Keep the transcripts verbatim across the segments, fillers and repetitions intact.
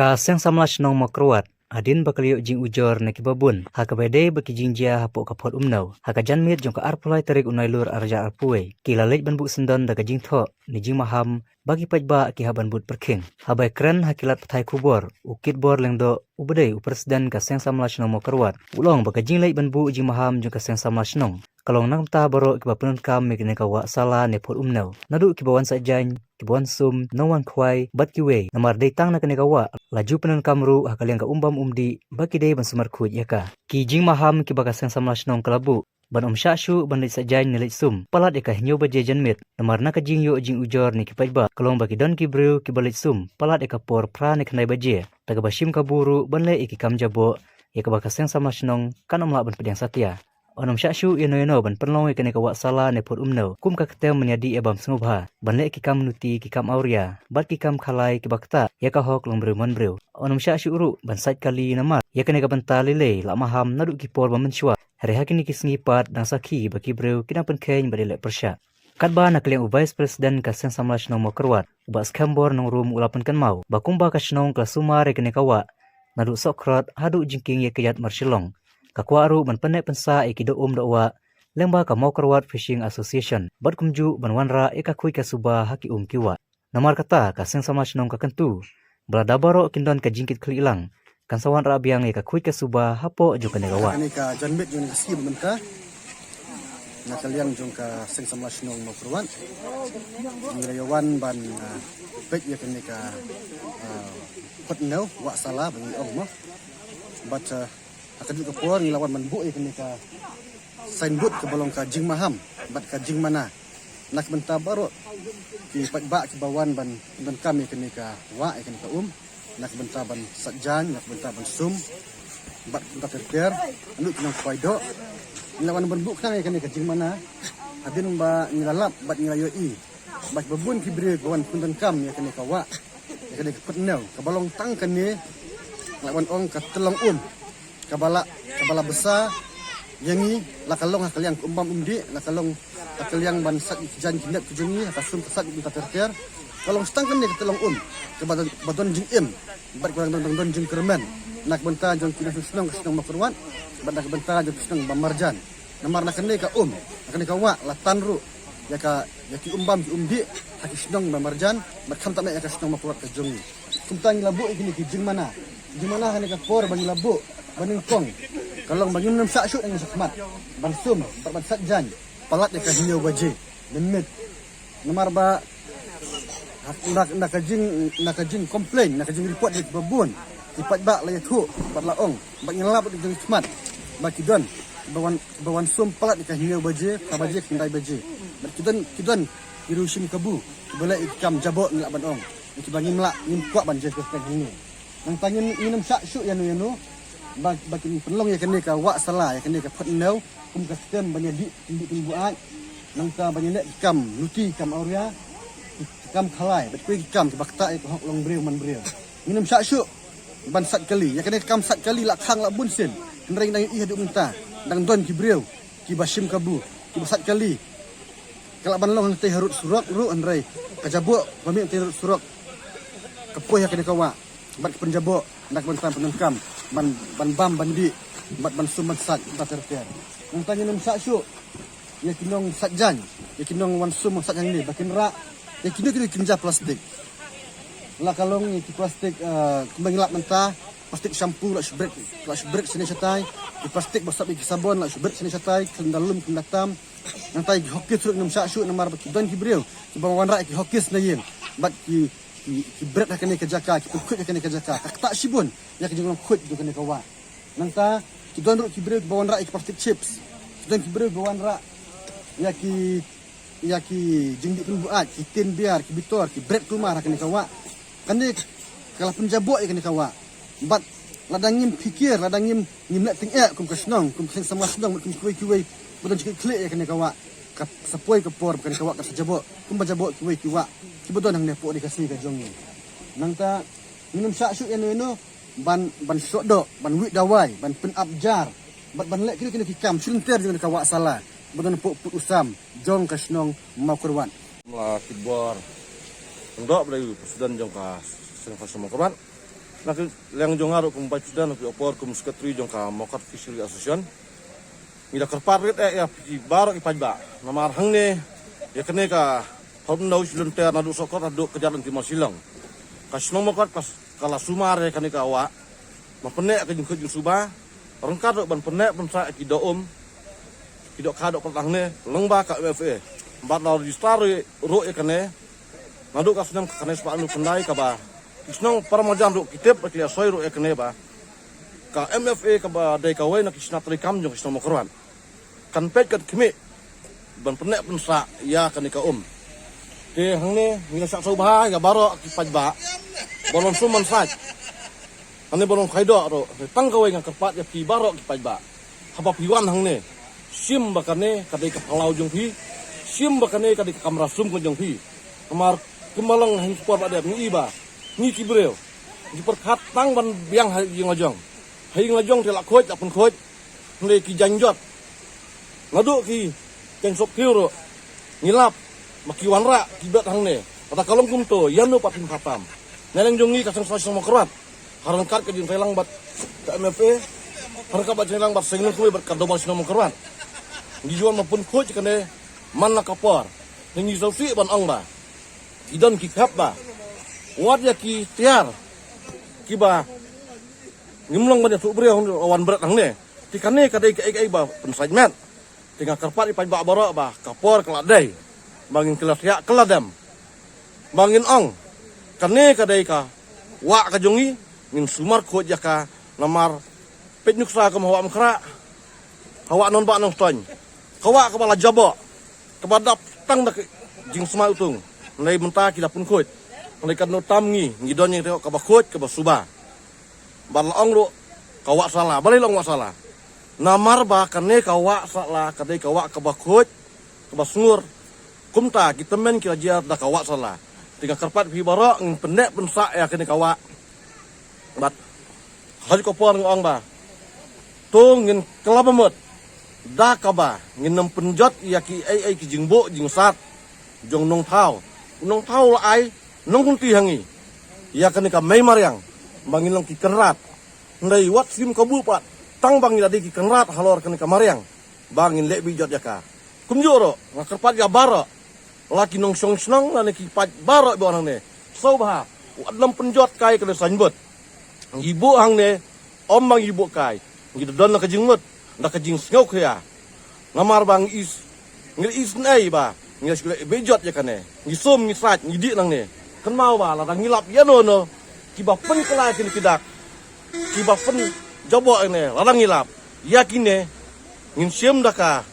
Ka Seng Samla Shnong Mawkyrwat, hadien ba ka la ïoh jingujor na kiba bun ha kaba ïadei bad ki jingjia hapoh ka Phot Umnew, ha ka janmiet jong ka arphew lai tarik u Nailur arhajar arphew wei, ki la leit ban buh syndon da ka jingthoh ne jingmaham ba ki paidbah ki hap ban bud pyrkhing. Haba ïakren ha ki lad pathai khubor, u Kitbor Lyngdoh, uba dei u President ka Seng Samla Shnong Mawkyrwat, u la ong ba ka jingleit ban buh jingmaham jong ka Seng Samla Shnong ka long na ka bynta baroh kiba pyndonkam ïa kane ka wah sala ne Phot Umnew, naduh kiba wan sait jaiñ, kiba wan sum, nongwan khwai bad kiwei. Namar dei tang na kane ka wah la ju pyndonkam ruh ha ka liang ka um bam um dih ba ki dei ban sumar khuid ïa ka. Ki jingmaham kiba ka Seng Samla Shnong ka la buh ban ym shah shuh ban leit sait jaiñ ne leit sum palat ïa ka hynñiew baje janmiet, namar na ka jingïoh jingujor ne ki paidbah ka long ba ki don ki briew kiba leit sum palat ïa ka por phra ne khyndai baje, da kaba shim kabu ruh ban leh ïa ki kam jaboh, ïa kaba ka Seng Samla Shnong kan ym lah ban pdiang satia. Yn ym shah shuh ïano ïano ban pynlong ïa kane ka wah sala ne Phot Umnew kum ka ktem ban ïadih ïa bam sngewbha, ban leh ki kam nuti, ki kam awria bad ki kam khalai kiba ktah ïa ka hok longbriew manbriew. Yn ym shah shuh ruh ban sait kali, namar ïa kane ka bynta lei lei la maham naduh ki por ba mynshuwa, hynrei ha kine ki sngi pat dang sakhi ba ki briew ki dang pynkheiñ bad ïaleh pyrshah. Katba na ka liang u Vice President ka Seng Samla Shnong Mawkyrwat, u Bah Skembor Nongrum, u la pynkynmaw ba kumba ka shnong ka la sumar ïa kane ka wah naduh Sohkhrot haduh Jingkieng Ïakajat Marshillong, ka kwah ruh ban pynneh pynsah ïa ki doh um doh wah lyngba ka Mawkyrwat Fishing Association bad kumjuh ban wanrah ïa ka khuid ka suba ha ki um ki wah. Namar kata ka Seng Samla Shnong ka kyntu ba lada baroh kin don ka jingkitkhlieh lang, kan sa wanrah biang ïa ka khuid ka suba hapoh jong kane ka wah. Kane ka janmiet jong kane ka sngi ba mynta, na ka liang jong ka Seng Samla Shnong Mawkyrwat, ngi la ïa wan ban, ah, peit ïa kane ka, ah, Phot Umnew, wah sala ba ngi ong mo. Bad, ah, ha ka juh ka por ngi la wan ban buh ïa kane ka signboard kaba long ka jingmaham bad ka jingmana na ka bynta baroh ki paidbah kiba wan ban pyndonkam ïa kane ka wah, ïa kane ka um, na ka bynta ban sait jaiñ, na ka bynta ban sum bad ka bynta ter ter, naduh ki nongkhwai doh. Ngi la wan ban buh khnang ïa kane ka jingmana hadien ba ngi la lap bad ngi la ïohi ba kiba bun ki briew kiba wan pyndonkam ïa kane ka wah, ïa kane ka Phot Umnew, kaba long tang kane, lah ban ong ka tyllong um kaba la, kaba la bsa ïa ngi, la ka long ha ka liang ka um bam um dih, la ka long ha ka liang ban sait ki jaiñ ki nep ki jong ngi, ha ka sum ka sait, ka bynta ter ter. Ka long tang kane ka tyllong um kaba don, ba don jingim bad kaba don, don, don jingkyrmen na ka bynta jong ki nongshong shnong ka shnong Mawkyrwat bad na ka bynta jong ki shnong ba marjan. Namar na kane ka um, na kane ka wah la tan ruh ïa ka, ïa ki um bam ki um dih ha ki shnong ba marjan bad khamtam eh ïa ka shnong Mawkyrwat ka jong ngi. Kumta ngi la buh ïa kine ki jingmana. Jingmana ha kane ka por ba ngi la buh ba nyngkong ka long ba ngim nym shah shuh nang shakhmat ban sum bad ban sait jaiñ palat ïa ka hynñiew baje mynmiet. Namar ba na, na ka jing, na ka jing complain, na ka jing report jong kiba bun, ki paidbah la ïathuh bad la ong bad ngi la lap bad ki jong ki khmat ba ki don kiba wan, kiba wan sum palat ïa ka hynñiew baje, phra baje, khyndai baje. Bad ki don, ki don ki riew shim kabu kiba leh ïa ki kam jaboh, ngi lah ban ong, ïa kiba ngim lah, ngim kwah ban jia kyrteng hangne. Nangta ngin, ngin nym shah shuh ïano ïano ba, ba kin pynlong ïa kane ka wah sala, ïa kane ka Phot Umnew kum ka stem ban ïa dih, dih pynbuaid, nangta ban ïa leh ki kam nuti, kam awria, ki kam khalai bad kiwei ki kam kiba ktah ïa ka hok longbriew manbriew. Ngin nym shah shuh ban sait kali. Ïa kane ka kam sait kali la khang la bun sien, hynrei ngi dang ïohi haduh mynta dang don ki briew kiba shim kabu, kiba sait kali. Ka lah ban long hangtei harud surok ruh, hynrei ka jaboh ba mih hangtei harud surok ka poi ha kane ka wah bad ka pynjaboh na ka bynta pyndonkam ban, ban bam ban dih bad ban sum ban sait, bynta ter ter. Nangta ngin nym shah shuh ïa ki nongsait jaiñ, ïa ki nongwan sum wan sait hangne ba kin rah ïa kino kino ki kynja plastik. La ka long ïa ki plastik, eh, kumba ngi lap mynta, plastik shampoo la shu bret, la shu bret shane shatai, ki plastik ba sop ïa ki sabon la shu bret shane shatai, khlem da lum khlem da tam. Nangta ïa ki hokis ruh ngin nym shah shuh namar ba ki don ki briew kiba wanrah ïa ki hokis na ïing bad ki, ki, ki bret ha kane ka jaka, ki pynkhuid ha kane ka jaka. Ka ktah shibun ïa ka jinglong khuid jong kane ka wah. Nangta ki don ruh ki briew kiba wanrah ïa ki plastik chips. Ki don ki briew kiba wanrah ïa ki, ïa ki jingdih pynbuaid, ki tin biar, ki bitor, ki bret kulmar ha kane ka wah. Kane ka la pynjaboh ïa kane ka wah. Bad lada ngim phikir, lada ngim, ngim leh tyngeh kum ka shnong, kum ka seng samla shnong, kum kiwei kiwei ba don jingkitkhlieh ïa kane ka wah, ka sa poi ka por ba kane ka wah kan sa jaboh kumba jaboh kiwei ki wah kiba don hangne hapoh ri Khasi ka jong ngi. Nangta ngin nym shah shuh ïano ïano ban, ban shoh doh, ban wih dawai, ban pynap jar bad ban leh kino kino ki kam shu lynter jong ka wah sala ba don hapoh pud u sam jong ka shnong Mawkyrwat. Samla Kitbor Lyngdoh, ba dei u president jong ka Seng Samla Shnong Mawkyrwat. Na ka liang jong nga ruh kum Vice President, ha ka por kum Secretary jong ka Mawkyrwat Fishery Association, ngi da kyrpad rit eh ïa phi baroh ki paidbah. Namar hangne ïa kane ka hopnau shi lynter naduh Sohkyrwat haduh Kjat Lynti Mawshillong, ka shnong Mawkyrwat ka la sumar ïa kane ka wah ban pynneh ka jingkhuid jingsuba, ryngkat ruh ban pynneh pynsah ki doh um, ki dohkha dohpyrshah hangne lyngba ka M F A. Bad la register ruh ïa kane naduh ka snem khatkhyndai spah hynñiewphew khyndai, kaba ki shnong para marjan ruh ki tip bad ki la soi ruh ïa kane ba ka M F A kaba dei kawei na ki shna treikam jong ka shnong Mawkyrwat kan peit kan khmih ban pynneh pynsah ïa kane ka um. Te hangne ngi la shah sngewbha ïa baroh ki paidbah ba long sum ban sait, hangne ba long khuid doh ruh. Te tang kawei nga kyrpad ïa phi baroh ki paidbah, haba phi wan hangne, shim ba kane ka dei ka phyllaw jong phi, shim ba kane ka dei ka kamra sum ka jong phi. Namar kumba long ha ki por ba dep ngi i ba ngi ki briew ngi pyrkhat tang ban biang ha ïing la jong, ha ïing la jong te la khuid la pynkhuid. Hynrei ki jaiñ jot naduh ki jaiñ sop kiew ruh ngi lap ma ki wanrah ki bet hangne. Lada ka long kumto, ïano pat phin kha tam? Na liang jong ngi ka seng shnong Mawkyrwat, ha ryngkat ka jingïalang bad ka M F A, ha ryngkat bad jingïalang bad seng shnong bad ka dorbar shnong Mawkyrwat, ngi ju wan ban pynkhuid kane man la ka por. Te ngi sngewsih ban ong ba ki don ki khap ba wat ïa ki tiar kiba ngim long ban ïathuh briew wan bret hangne. Te kane ka dei kaei kaei ba pynsait met. Te nga kyrpad ïa paidbah baroh ba ka por ka la dei ba ngin kylla thiah kylla dem, ba ngin ong kane ka dei ka wah ka jong ngi, ngin sumar khuid ïa ka. Namar peit nuksa kum ha Wah Umkhrah, ha Wah Nonbah Nongstoiñ, ka wah kaba la jaboh, kaba dap tang da ka jingsmai utung. Hynrei mynta ki la pynkhuid. Hynrei katno tam ngi, ngi don ïa kaba khuid kaba suba. Bad la ong ruh ka wah sala, balei la ong wah sala? Namar ba kane ka wah sala ka dei ka wah kaba khuid kaba sngur. Kumta ki tymmen ki la jia da ka wah sala. Te nga kyrpad phi baroh ngin pynneh pynsah ïa kane ka wah. Bad ha ka por nga ong ba to ngin kylla ba mut da kaba ngin ym pynjot ïa kiei ei ki jingbuh jingsat jong nongthaw. Nongthaw la ai nongkynti ha ngi ïa kane ka mei mariang ba ngin long ki kynrad. Hynrei wat shim kabu pat tang ba ngi la dei ki kynrad halor kane ka mariang ba ngin leh bit jot ïa ka. Kumjuh ruh nga kyrpad ïa baroh, la ki nongshong shnong lane ki paid baroh ba wan hangne, sngewbha wat nym pynjot kai kane signboard. Ngi buh hangne, ym ba ngi buh kai, ngi da don da ka jingmut, da ka jingsngewkhia. Namar ba ngi is, ngi isynei ba ngi shu leh bit jot ïa kane. Ngi sum, ngi sait, ngi dih nangne. Kynmaw ba lada ngi lap ïano ïano kiba pynkylla kine ki dak, kiba pynjaboh ïa kane, lada ngi lap ïa kine, ngin shim da ka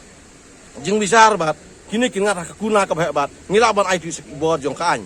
jingbishar bad kine kin ngat ha ka kuna kaba heh bad ngi lah ban ai tu sha ki bor jong ka aiñ.